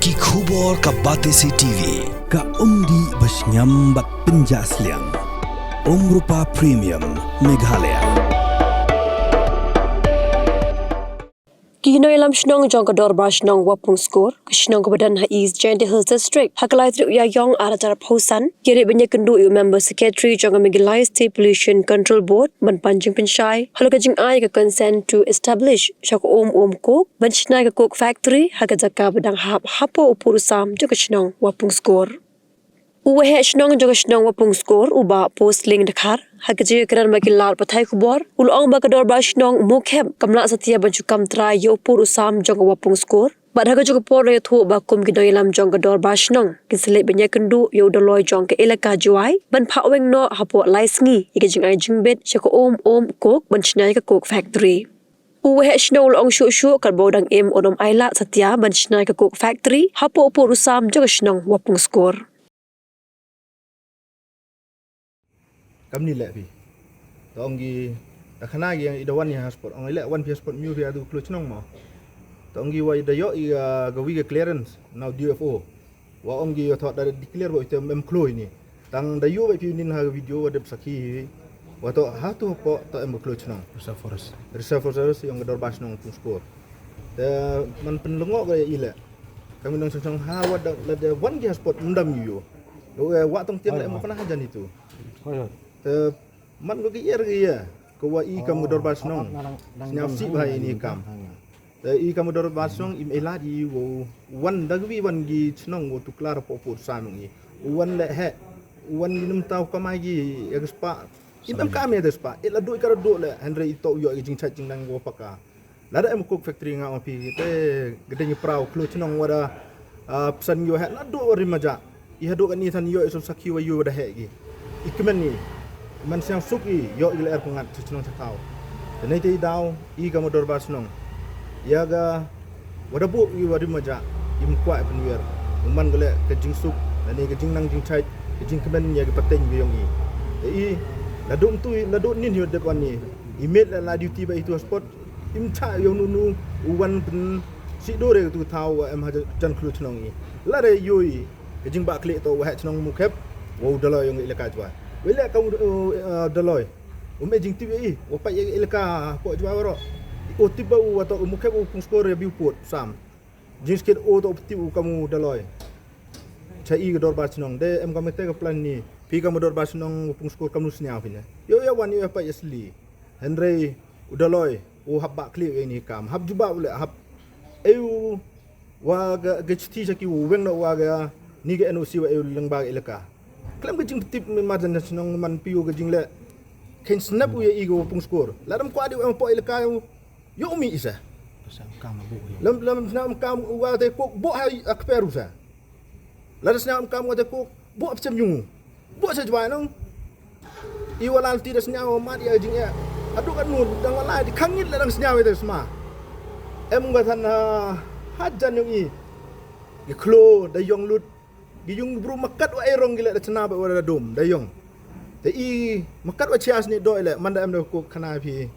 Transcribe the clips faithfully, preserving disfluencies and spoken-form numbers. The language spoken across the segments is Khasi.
Ki khubor ka Batesi T V, ka umdih ba shngiam bad pynjah sliang. Umrupa Premium, Meghalaya. Ki nongïalam shnong jong ka Dorbar Shnong Wapung Skur, ka shnong kaba don ha East Jaintia Hills District, ha ka lai tarik u Ïaïong ar hajar arphew san, ki ïa rit ban ïakynduh ïa u member secretary jong ka Meghalaya State Pollution Control Board ban pan jingpynshai halor ka jingai ka consent to establish sha ka um um coke ban shna ïa ka coke factory ha ka jaka ba dang hap hapoh u pud u sam jong ka shnong Wapung Skur. U waheh shnong jong ka shnong Wapung Skur, u Bah Posling Dkhar, ha ka jingïakren bad ki lad pathai khubor, u la ong ba ka Dorbar Shnong Mukhem kam lah satia ban shu kam trai ïa u pud u sam jong ka Wapung Skur. Bad ha kajuh ka por la ïathuh ba kum ki nongïalam jong ka Dorbar Shnong, kin sa leit ban ïakynduh ïa u Dolloi jong ka Elaka Jowai ban phah weng noh hapoh lai sngi ïa ka jingai jingbit sha ka um um coke ban shna ïa ka coke factory. U waheh shnong u la ong shuh shuh katba u dang im un ym ailad satia ban shna ïa ka coke factory hapoh u pud u sam jong ka shnong Wapung Skur. Kam ni leh phi. To ong ki, ta khana ki ïa i da wan ïa ha spot. Ong i leh wan phi ha spot, myu phi adu khloo chnong mo. To ong ki wa i da ïoh i, ah, ka wi ka clearance na u D F O. Wa ong ki ïa to da declare wa i te em khloo ini. Tang da ïoh wa phi nin ha ka video wa dep sakhi hi. Wa to ha tu po to em khloo chnong. Reserve Forest. Reserve Forest ïong ka Dorbar Shnong Wapung Skur. Te man pynlyngngoh ka i leh. Kami nong song song ha wa da la da wan ki ha spot mdam yu. Lo, eh, wa tong tiang leh mo kana hajan itu. Te man ko ki er ki ya. Ko wa i kam ka Dorbar Shnong. Sniaw si bha ini kam. Te i kam ka Dorbar Shnong im elad i wo wan da gwi wan gi chnong wo tu klar po po sa nong i. Wan leh he. Wan gi num tau kamai gi ya ka spa. Im em kam ya da spa. Ila do i ka do leh. Hynrei i to yo i jingchai jingnang wo paka. Lada em coke factory nga ong phi te gdeng i prau khloo chnong wa da, ah, psan ïoh heh na do wa rim maja. I haduh kani than ïoh i som sakhi wa ïoh wa da heh ki. I kmen i. Man siang suk i ïoh i leh er pyngat cha chnong cha thaw. Te nei te i daw i ka mo Dorbar Shnong. Ïa ga wa da buh i wa rim maja. Im kwah i pynwer. U man ga leh ka jingsuk. Lane ka jingnang jingchait. Ka jingkmen ïa ka pateng ka yong i. Te i la do mtu i la do nin ïoh dep wan i. I met la la duty ba i tu spot. Im chah ïa u nu nu u wan pyn si dore tu thaw wa em ha jan khloo chnong i. Lada ïoh i ka jingbah khlieh to wa heh chnong Mukhep wa u Dolloi ïong i laka jwa. Wa i leh ka u, u, eh, Dolloi. U me jingtip ïa i wa pait ïa i laka ko jwa waro. U tip ba u wa to u Mukhep u Wapung Skur ïa biu put sam. Jingskit u to u tip u kam u Dolloi. Cha i ka Dorbar Shnong de em kam te ka plan ni. Phi kam u Dorbar Shnong u Wapung Skur kam nu sniaw phi ne. Ïoh ïa wan ïoh ïa pait ïa sli. Hynrei u Dolloi u hap bah khlieh ïa ini kam, hap jubab u leh hap. Ei u wa ga, ga chithi cha ki u weng noh wa ga ni ga N O C wa ei u lyngba ga elaka. Khlem ka jingtip marjan na chnong man phi u ka jingleh. Khein snap u ïa i ga Wapung Skur. Lada em kwah di u em poh elaka u ïoh u mih i sa. Lem, lem snap em kam u wa te kok boh ha i akper u sa. Lada sñiaw em kam nga te kuk, buh pchem yung. Buh sa jwai nong. I wa lal ti da sñiaw mat ya jing ya. Adu ka nu dang wa lai di khangit la dang sñiaw te sma. Em nga than ha, ha jan yung i. Gi khlo da yong lut. Gi yung bru makat wa erong gi le da chna ba wa da dum da yong. Te i makat wa chias ni doi le man da em da kuk khana phi.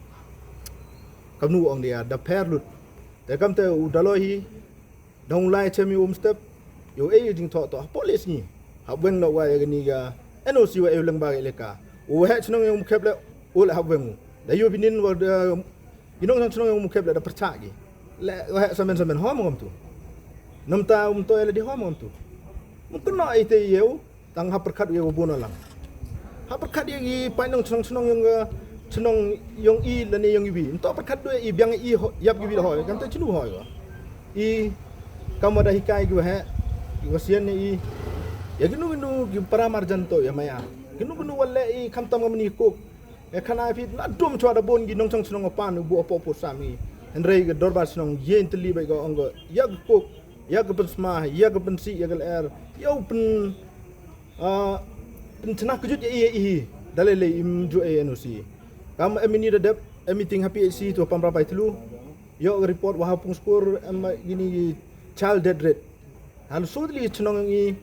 Kam nu ong dia da per lut. Te kam te u da loi hi. Dang lai chem ïa um step. Ïa u ei jingthoh thoh hapoh le sngi. Hap weng noh wa ïa kani ka N O C wa ïa u leng ba ka elaka. U heh chnong ïa u Mukhep le u le hap weng u. Da ïa u binin wa da ïa nong chnong ïa u Mukhep le da pyrchah ki. Le u heh samen samen hom ngam tu. Namta um to ïa le di hom ngam tu. Mungkin no ai te ïa u. Tang hap pyrkhat ïa u bun lang. Hap pyrkhat ïa ki painong chnong chnong ïong, eh, chnong ïong i lane ïong i wi. Nto pyrkhat doi i biang i ho, yap ki wi hoi. Kan te chinu hoi wa. I kam wa da hikai ki wa he. Ki wa sian i. Ïa kinu kinu ki para marjan to ïa maya. Kinu kinu wa le i kam tam ngam ni kuk. Ïa khana phi na dum chwa da bun ki nong chnong chnong wa pan u bu apo apo sami. Hynrei ka dorbar chnong ïen teli bai ka ong ka. Ïa ka kuk. Ïa ka pynsma, ïa ka pynsi, ïa ka ler. Ïa u pyn Ah, pynchna kjut ïa i, ïa i, da lei lei im ju ïa N O C. Kam em ini da dep, em meeting ha P H C tu pam rapai tlu. Ïoh report wa ha Pungskur em ini child death rate. Hal so tli chnong i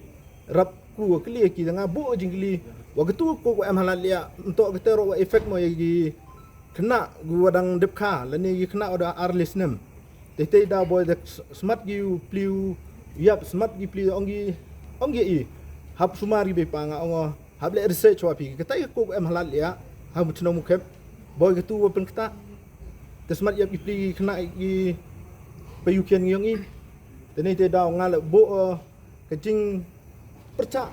rap ku kli ki da nga bu jingkli. Wa ktu ko ko em halat lia, nto ka tero wa effect mo ïa ki khynnah gu wa dang dep kha, lane ki khynnah wa da ar le snem. Tei tei da boi da s-, smat gi u pliu Ïap smat ki pli ong ki, ong ki i. Hap sumar ki bei pa nga ong, hap leh research wa phi. Katai ka kok em halat ïa ha Muthnong Mukhep. Boi katu wa pynktah. Te smat ïap ki pli ki khynnah ki payu khian ngi ong i. Te nei te daw nga leh bo, eh, ka jingpyrchah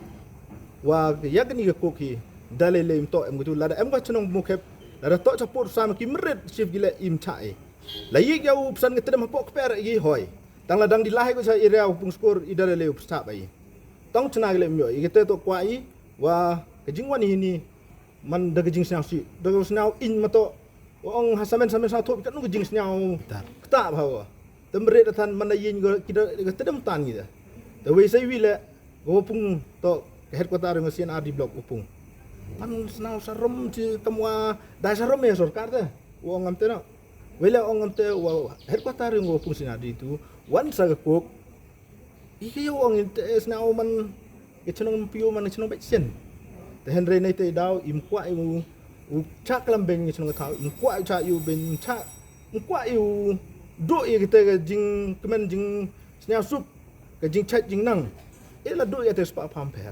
wa ïa kani ka kok hi. Da lei lei mto em katu lada em ka chnong Mukhep. Lada to chapur sam ki mrit sif gile im cha i. La yik ïa u psan ka tedem hapoh kper i hoi. Tang la dang di lahai ko cha area u pung skur i da lei u pyrchah ba i. Tang chna gile myo i kete to kwa i wa ka jingwan hi ni. Man da ka jingsngew si da ka sngew in mato. Wa ong ha samen samen sa thop kat nu ka jingsngew. Kta bha wa. Te mrit da than man da yin ko ki da ka tedem tan ngi da. Te wei sai wi le ko pung to ka headquarter nga C N R D block u pung. Man sngew sarom chi kam wa da sarom ya sorkar te. Wa ong am te no. Wei le ong am te wa headquarter nga pung C N R D tu. Wan sa ka kok. I ki ong in te sngew man ki chnong pio man chnong bek sien. Te hynrei nei te daw im kwah u u cha klam ben ki chnong thaw im kwah cha yu ben cha im kwah u do i kite ka jing kmen jing sngew suk ka jing chat jing nang. E la do ya te spa pham pher.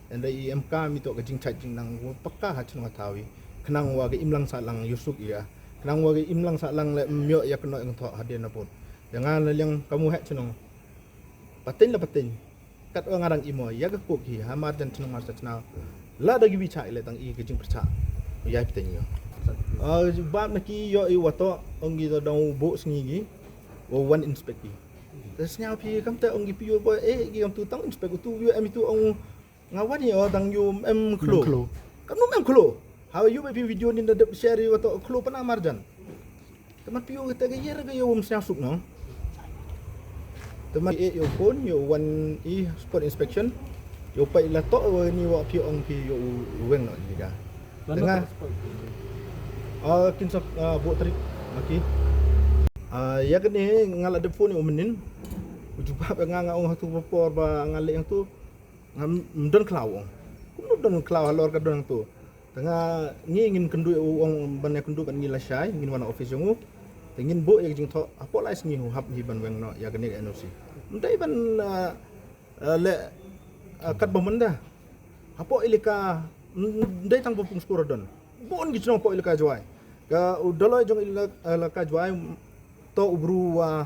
Hynrei i em ka mi to ka jing chat jing nang wa pakka ha chnong thaw i. Khnang wa ka imlang sa lang yu suk ya. Khnang wa ka imlang sa lang le myo ya kno eng tho ha den apot. Ya nga la liang kamu het chnong. Pateng la pateng. Kat wa ngarang imo ya ka kok hi ha marjan chnong marjan chnong. La da gi bicha ile tang i ka jingpyrchah. Ya pateng yo. Ah, bab na ki yo i wato ong gi da dong bo sngi gi. Wa wan inspect ki. Da sngew phi kam ta ong gi pio boy eh gi kam tu tang inspect tu yo em tu ong nga wan yo tang yo em khlo. Khlo. Kam nu em khlo. Ha yo ba phi video ni da dep share yo wato khlo pana marjan. Teman pio kita ke yer ke yo um snya suk no. Teman e yo phone yo wan i spot inspection. Yo pai la to ni wa pio ong phi yo weng no ni ga. Tengah. Ah, kin sok, ah, bo trik. Okey. Ah, ya kene nga la dep phone yo menin. Uju ba nga nga ong tu por ba nga le yang tu. Ngam don klaw ong. Kum don klaw halor ka don tu. Tengah ngi ngin kynduh u ong ban ya kynduh ban ngi la shai ngin wan office jong u. Te ngin bo ya jingthoh apo lai sngi u hap hi ban weng no ya kane ka N O C. Mdai ban, ah, ah, le, ah, kat ba menda. Apo ilika mdai tang pung skur don. Bon gi chnong apo ilika Jwai. Ka u daloi jong ilika, ilika Jwai to u bru wa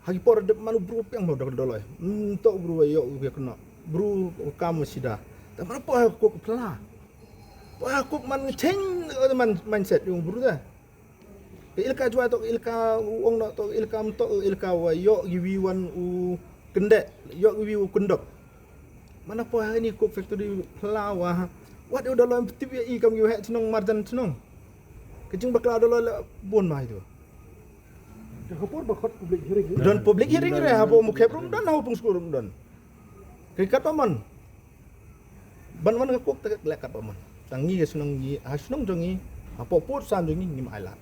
Ha ki por dep man u bru piang mo dok doloi. Hmm, to bru wa yo u ya kno. Bru kam sida. Ta man po ha kok pla. Po ha kok man change, eh, man mindset yung bru da. Ke ilka Jwai to ilka u ong no to ilka mto ilka wa yo gi wi wan u kende. Yo gi wi u kundok. Mana po ha ni kok factory pla wa. Wat u doloi tip ya i kam gi wa chnong marjan chnong. Ke jing bakla doloi la bon mai tu. Don public hearing re hapoh Mukhep rum don hapoh pung skur rum don. Ke kat ba mon. Ban wan ka kok te le kat ba mon. Tang ngi ke shnong ngi ha shnong jong ngi hapoh put san jong ngi ngim ai lad.